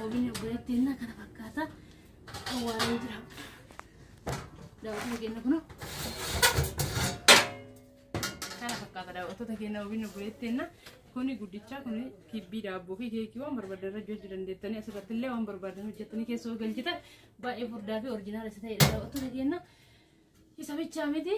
Oobinni obboleettiin kana fakkaata. Awwaalee jira. Daawwattoota keenya kunoo kana fakkaata daawwattoota keenya oobinni obboleettiin. Kuni guddicha, kuni kibbii daabboo fi keekii waan barbaadan irra hojjechuu dandeettanii, asirratti illee waan barbaadan hojjettanii keessoo galchitan, baay'ee furdaa fi original isa ta'edha daawwattoota keenya. Isa bichaa miti.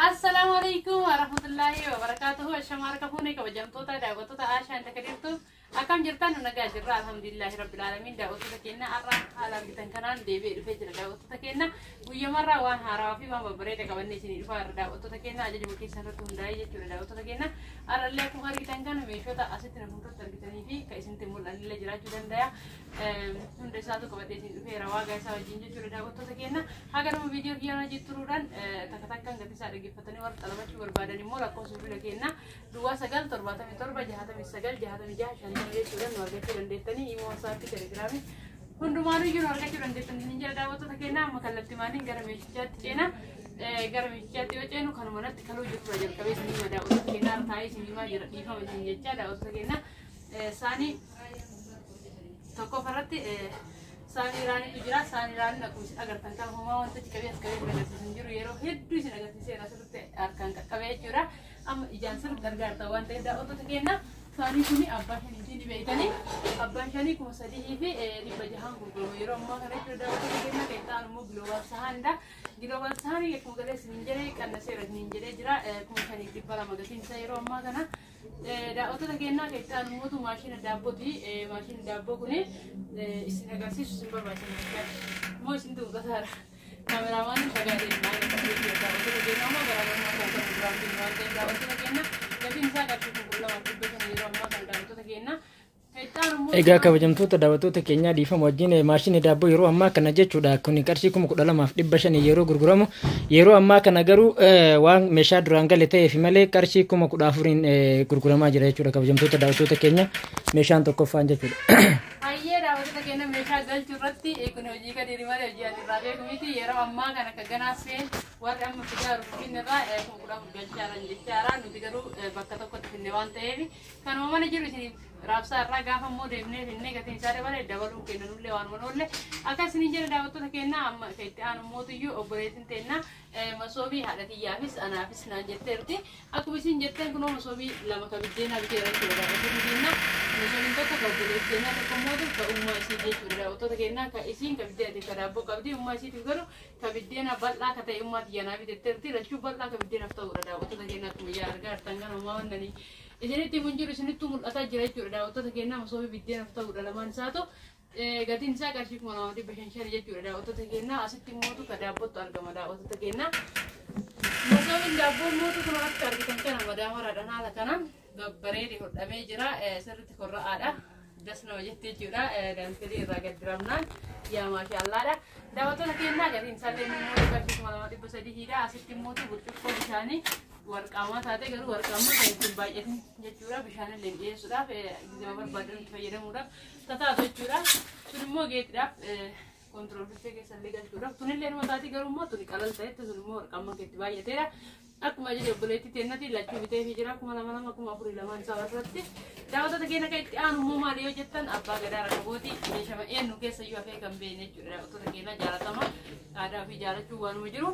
Assalaamu alaikum warahmatullahi wabarakatuhu. Ashamaa harka fuunee kabajamtoota daawwattoota Aashaan Takadiirtu, akkam jirtan? Nu nagaa jirra, alhamdulillahi rabbil alamin. Daawwattoota keenya, har'a haala argitan kanaan deebi'ee dhufee jira. Daawwattoota keenya, guyyamarraa waan haarawaa fi waan babbareeda qabannee isinii dhufaa irra daawwattoota keenya, ajajuma keessan irratti hundaa'ee jechuudha. Daawwattoota keenya, har'allee akkuma argitan kana meeshota asitti na fuulduratti argitanii fi kan isinitti mul'anillee jiraachuu danda'a. Hunda isaatu qabatee isin dhufeera waagaa isaa wajjin jechuudha. Daawwattoota keenya, haga nama viidiyoo kiyyaana turuudhaan takka takkaan gatii isaa dhaggeeffatanii warra xalabachuu barbaadan immoo lakkoofsa bilbila keenya 09 77 69 66 50 jechuudhaan nu argachuu dandeettanii, immoo WhatsAppii, Telegramii hundumaanuyyuu nu argachuu dandeettanii ni jira. Daawwattoota keenya, amma kallattii maaliin gara meeshichaatti ceena. Gara meeshichaatti yoo ceenu kanuma natti kaluu jirudha jalqabee isinii hima. Daawwattoota keenya, taa'ee isinii himaa jira, dhiifama isin jecha. Daawwattoota keenya, saanii tokkoffarratti saanii Iraanitu jira. Saanii Iraaniin akkuma isin agartan kan homaa wanta qabee as qabee isin agarsiisu hin jiru. Yeroo hedduu isin agarsiiseera, asirratti harkaan qaqqabee jechuudha. Amma ijaan sirriitti argaa waan ta'eef, daawwattoota keenya, saanii kuni abbaa shaniitii ni beektanii, abbaan shanii 3600n gurguramu yeroo ammaa kana jechuudha. Daawwattoota keenya, kan ta'an immoo global sahaanidha. Global sahaanii akkuma galee isiniin jedhee qannaseera isiniin jedhee jira, 5200 gatiin isaa yeroo ammaa kana. Daawwattoota keenyaa, kan itti aanu mootu maashina daabbooti. Maashinni daabboo kuni isin agarsiisu isin barbaachisa. Moo isin mul'ataadha. Kaameraamaan fagaatee jira. Daawwattoota keenyaa, immoo garaagarummaa kan qabu duraan binnu waan ta'eef, daawwattoota keenya, gatiin isaa qarshii 2500 yeroo ammaa kan, daawwattoota keenya. Egaa kabajamtoota daawwattoota keenyaa, dhiifama wajjin, maashinni daabboo yeroo ammaa kana jechuudha kun qarshii 12,500 yeroo gurguramu, yeroo ammaa kana garuu waan meeshaa duraan gale ta'eef malee qarshii 14,000n gurguramaa jira jechuudha, kabajamtoota daawwattoota keenya, meeshaan tokkoffaan jechuudha. Hayyee daawwattoota keenya, meeshaa galchuu irratti kun hojii gadi malee hojii ani irraa beeku miti. Yeroo ammaa kana kan ganaa seen warri amma fidaa finfinne irraa 14,000 galchaaran jechaara. Nuti garuu bakka tokkotti finne waan ta'eef kanuma mana jiru isin raabsaa irraa. Gaafa immoo deemnee finnee gatiin isaa dabale dabaluun kenna nullee waan mana oolle akka isin jedha. Daawwattoota keenya, amma kan itti aanu mootuyyuu obboleettiin teenna masoobii haadha xiyyaafis anaafis naan jetteerti. Akkuma isin jetteen kunoo masoobii lama ka biddeenaa biteera jechuudha. Daawwattoota keenya, masoobiin tokko ka obboleettii keenyaa, tokko mootu ka ummaa isii jechuudha. Daawwattoota keenya, ka isiin ka biddeenaatiif ka daabboo qabdi, ummaa isiitiif garuu ka biddeena bal'aa ka ta'e ummaa xiyyanaa bitetteerti. Lachuu bal'aa ka biddeenaaf ta'udha. Daawwattoota keenya, akkuma ijaan argaa jirtan kan ummaa wannanii isinitti himu jiru isinittuu mul'ataa jira jechuudha. Daawwattoota keenya, masoobii biddeenaaf ta'udha lamaan isaatu. Gatiin isaa qarshii 2500 jechuudha. Daawwattoota keenya, asitti mootu ka daabbootu argama. Daawwattoota keenya, masoobiin daabboon mootu kun akka argitan kana madaamaraadhaan haala kanaan babbareedee hodhamee jira. Sirriitti korra'aadha, das nama jetti jechuudha. Daantelii irraa gad diramnaan yaa maashaallaadha. Daawwattoota keenyaa, gatiin isaallee immoo qarshii 2300dha. Asitti immoo burcuqqoo bishaanii warqaamaa taate, garuu warqaamaa kan ittiin baay'atin jechuudha. Bishaan illee dhiyeessuudhaaf, gizema barbaadan itti fayyadamuudhaaf tataatu jechuudha. Sun immoo geexidhaaf, control biffee keessa illee galchuudhaaf. Tunillee numa taati, garuu immoo tuni qalal ta'etti, sun immoo warqaamaa kan itti baay'ateedha. Akkuma ajaja obboleettii teennati lachuu bitee jira, 2000 2000, 4000 lamaan isaa irratti. Daawwattoota keenya, kan itti aanu immoo maali yoo jettan, abbaa gadaa rakabooti, meeshaa eenyu keessa iyyuu hafee kan beekne jechuudha. Daawwattoota keenya, jaalatama aadaa ofii jaalachuu waanuma jiru.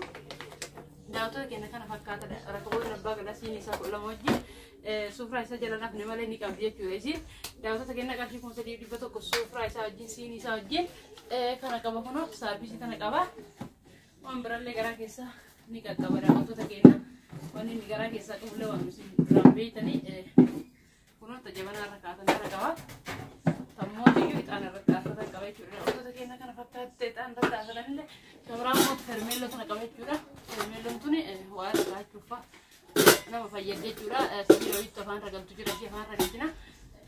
Daawwattoota keenya, kana fakkaata rakaboonni abbaa gadaa siinii isaa 12 wajjin, suufraa isaa jala nafne malee ni qabdi jechuudha isiin. Daawwattoota keenya, qarshii 3100 suufraa isaa wajjin, siinii isaa wajjin kana qaba, kunoo saarbisii kana qaba. Waan birallee garaa keessaa ni qaqqaba. Daawwattoota keenya, wanni inni garaa keessaa qabullee waan isin duraan beektanii, kunoo jabanaa irra kaatan kana qaba. Tammootiyyuu ixaana irratti aarfatan qaba jechuudha. Daawwattoota keenya, kana fakkaatte ixaana irratti aarfatan illee. Kabiraan immoo fermeelloo kana qaba jechuudha. Fermeelloon tuni waa irra kaachuuf nama fayyaddi jechuudha. Sibiila wayiitti afaan irra galtu jira, ishee afaan irra galchina.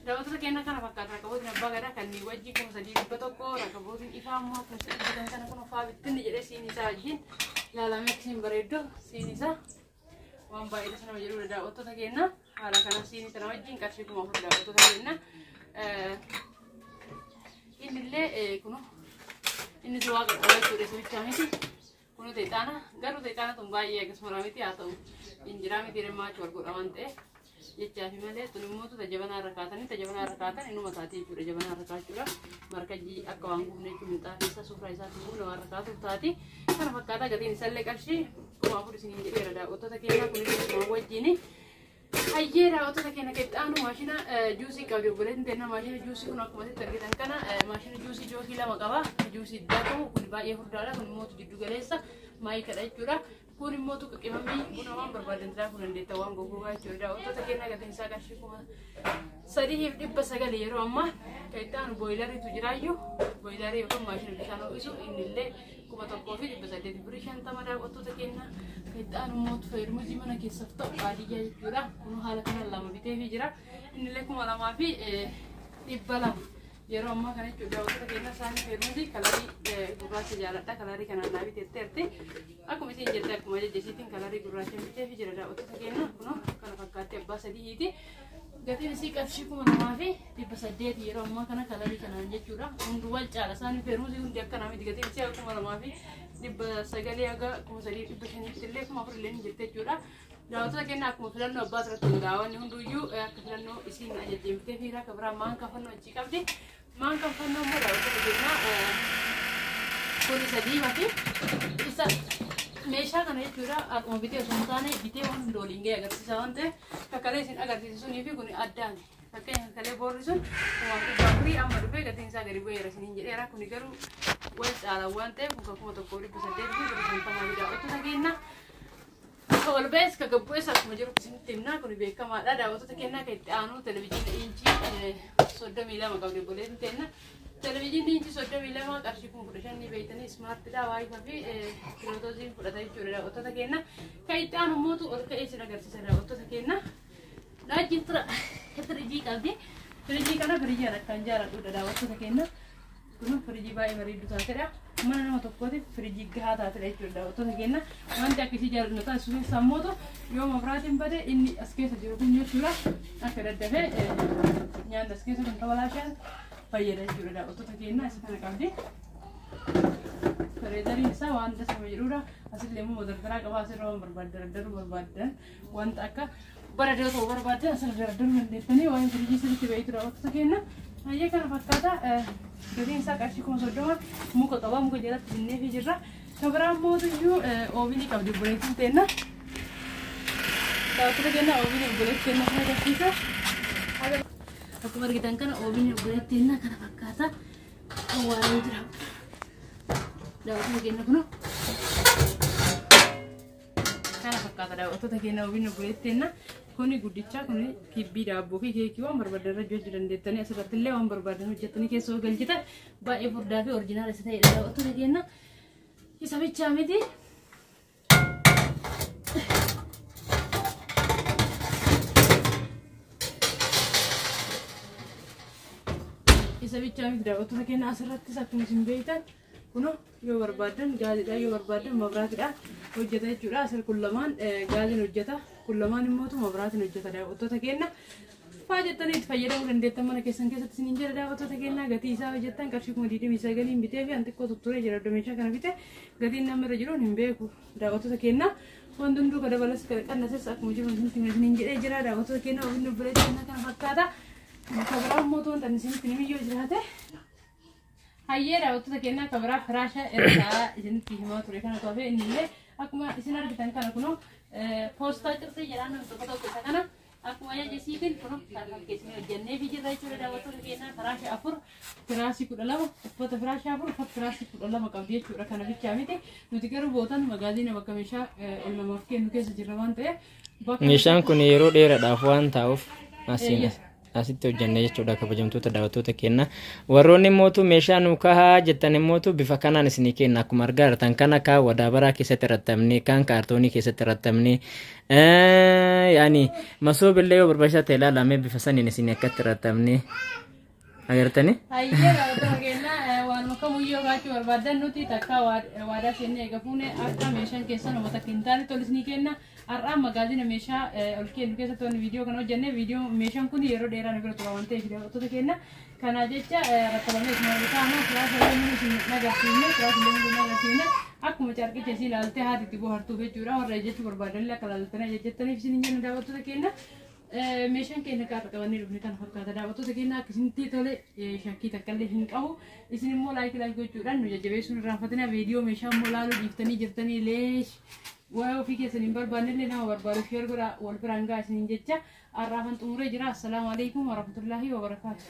Daawwattoota keenya, kana fakkaata rakabootiin abbaa gadaa kan wajjin 3100. Rakabootiin ifaa immoo akkuma isin argitan kana kun faa bittinni jedhee siin isaa wajjin ilaalamee akkasiin bareeddu, siin isaa waan baay'ee isa nama jedhudha. Daawwattoota keenya, haala kana siinii sana wajjin qarshii 4000, daawwattoota keenya. Innillee kunu innis waa qaqqaba jechuudha, isa bichaa miti. Kunu ixaana, garuu ixaana tun baay'ee akkasuma miti, haa ta'u injiraa miti, hirmaachu wal godha waan ta'eef. Jechaa fi malee tun immoo tajabanaa irra kaatanii tajabanaa irra kaatan inuma taatee jechuudha. Jabanaa irra kaachuudha. Markajii akka waan gubne jechuun minxaafii isaa suuraa isaatiin gubne waan irra kaatuuf taati. Kana fakkaataa gatiin isaallee qarshii 4000 isiniin jedheera daawwattoota keenyaa kunis isuma wajjini. Hayyee daawwattoota keenya qixxaanu maashina juusii qabdi obboleettiin teenya. Maashina juusii kun akkuma asitti argitan kana maashina juusii jookii 2 qaba. Juusii daakamu kun baay'ee furdaadha. Kun immoo jiddu galeessa maayikadha jechuudha. Kun immoo qimamii buna waan barbaadan daakuu dandeetta waan gogogaa jechuudha. Daawwattoota keenya gatiin isaa qarshii 3900 yeroo ammaa. Qixxaanu booyilariitu jiraayyuu booyilarii yookaan maashina bishaan ho'isu innillee 1800 birrii 50 daawwattoota keenya. Qixxaanu immoo feermuzii mana keessaaf ta'u baadiyyaa jechuudha. Kun haala kanaan 2 biteefii jira. Innillee 2200 yeroo ammaa kana jechuudha. Daawwattoota keenya isaanii feermuzii kalarii gurraacha jaaladha. Kalarii kanaan naa biteetteerti. Akkuma isin jette akkuma jajjasiitiin kalarii gurraacha biteefii jira daawwattoota keenya. Kun kana fakkaatti abbaa sadiiti. Gatiin isii qarshii 2800 yeroo ammaa kana kalarii kanaan jechuudha. Hunduu wal caala isaanii feermuzii hundi akkanaa miti gatiin isii 2900 haga 3500 illee 4000 illee ni jirti jechuudha. Daawwattoota keenya akkuma filannoo abbaa irratti hundaa'a. Wanni hunduyyuu akka filannoo isiin ajajjeemtee fi akka biraa maan kafannoo achii qabdi. Maan kafannoo immoo daawwattoota keenya kun isa diimaa fi isa meeshaa kana jechuudha. Akkuma bitee osoo hin taane bitee waan hunda waliin ga'e agarsiisa waan ta'eef kakkalee isin agarsiisu sunii fi kun addaani. Fakkeenya kakkalee boorri sun 1400 amma dhufee gatiin isaa gadi bu'eera isiniin jedheera. Kuni garuu wal caala waan ta'eef kun 1800 fi 50 daawwattoota keenya. Akka ol ba'es ka gabbu'es akkuma jiru isinitti himnaa kun beekamaadha. Daawwattoota keenyaa kan itti aanu televizyiina inchii 32 qabdi obboleettiin teenya. Televizyiinni inchii 32 qarshii 15,000 beektanii ismaartidha waayifaa fi kilootoosiin fudhata jechuudha daawwattoota keenya. Kan itti aanu immoo ol ka'ee isin agarsiisa daawwattoota keenya. Laajjiin tura firiijii qabdi. Firiijii kana firiijii akkaan jaalladhudha daawwattoota keenya. Kun firiijii baay'ee bareedduu taatedha. Mana nama tokkootiif firiijii gahaa taatedha jechuudha daawwattoota keenya. Wanti akkasii jaalladhu taasisu keessaa immoo yoo mabraatiin bade inni as keessa jiru kun jechuudha. Akka daddafee nyaanni as keessa kun tabalaashaan fayyada jechuudha daawwattoota keenya isa kana qabdi. Fireezariin isaa waan dasama jedhudha. Asillee immoo dardaraa qaba asirra waan barbaadan dardaruu barbaadan wanta akka baradoo ta'uu barbaadan asirra dardaruu dandeettanii waan firiijii sirriitti beektu daawwattoota keenya. Hayyee kana fakkaata gatiin isaa qarshii 30,000 muka qaba muka jalatti binneefii jirra. Kan biraa immoo oovinii qabdi obboleettiin teenna. Daawwattoota keenya oovinii obboleettii teenna kana agarsiisa. Akkuma argitan kana oovinii obboleettii teenna kana fakkaata. Awwaalee jira. Daawwattoota keenya kunoo kana fakkaata daawwattoota keenya oovinii obboleettii teenna. Kuni guddicha kuni kibbii daabboo fi keekii waan barbaadan irra hojjechuu dandeettanii asirratti illee waan barbaadan hojjettanii keessa yoo galchitan baay'ee furdaa fi orjinaala isa ta'edha daawwattoota keenya. Isa bichaa miti. Isa bichaa miti daawwattoota keenya asirrattis akkuma isin beektan kunoo yoo barbaadan gaazidha yoo barbaadan mabraatidha hojjeta jechuudha. Asir kun lamaan gaaziin hojjeta kun lamaan immoo mabraatiin hojjeta daawwattoota keenya. Faa jettanii itti fayyadamuu dandeettan mana keessan keessatti isiniin jira daawwattoota keenya. Gatii isaa hojjettan qarshii 29,000 bitee fi anxiqqoo tutturee jira iddoo meeshaa kana bite gatiin namni irra jiruun hin beeku daawwattoota keenya. Wanti hunduu ka dabalas ka qannases akkuma jiru isiniin jedhee jira daawwattoota keenya. Ofiin obboleettii keenya kana fakkaata. Kabiraa immoo wanta isinitti himiyyoo jiraate. Hayyee daawwattoota keenya kabiraa firaasha irraa isinitti himaa ture kana toofee inni illee akkuma isin argitan kana kunoo poostaa cirtii jedhaan namni tokko tokko isa kana akkuma ajaja isiitiin kunoo kan fakkeessinee hojjennee fi jirra jechuudha daawwattoota keenya. Firaasha 4 firaasii 12 uffata firaasha 4 uffata firaasii 12 qabdi jechuudha. Kana bichaa miti nuti garuu bootan magaaziina bakka meeshaa ol namaaf kennu keessa jirra waan ta'eef Meeshaan kun yeroo dheeraadhaaf waan taa'uuf asiin asitti hojjenne jechuudha kabajamtoota daawwattoota keenya. Warroonni immoo meeshaa nu kahaa jettan immoo bifa kanaan isinii kenna. Akkuma argaa jirtan kana kaan wadaabaraa keessatti rattamne kaan kaartoonii keessatti rattamne yaani masoobillee yoo barbaachisaa ta'e ilaalamee bifa saniin isinii akkatti rattamne agartanii. Hayyee daawwattoota keenya waanuma kamiyyuu kaachuu barbaadan nuti takka waadaa seennee eega fuune akka meeshaan keessan uummata akka hin taane tolis ni kenna. Har'aa magaazina meeshaa ol kennu keessatti wanni viidiyoo kana hojjenne viidiyoo meeshaan kun yeroo dheeraa nu bira tura waan ta'eef daawwattoota keenya. Kana jecha rakkatamee isin wal kaa'amu firaasha illee isin agarsiifne firaasha illee nu agarsiifne akkuma carqicha isii ilaaltee haati itti bohaartuuf jechuudha. Warra ejjechuu barbaadan illee akka ilaaltanii ejjettaniif isin hin jenna daawwattoota keenya. Meeshaan keenya akka qabannee dhufne kana fakkaata. Daawwattoota keenya, akkasinitti tole, shakkii takka illee hin qabu. Isin immoo like like gochuudhaan nu jajjabeessuun irraanfatina. Viidiyoo meeshaa immoo laaluu dhiiftanii jirtanii, leesh waa'ee ofii keessan hin barbaanne illee nama barbaadu share godhaa, wal biraan gahaa isiniin jecha har'aafan xumuree jira. Assalaamu alaikum warahmatullaahi wabarakaatu.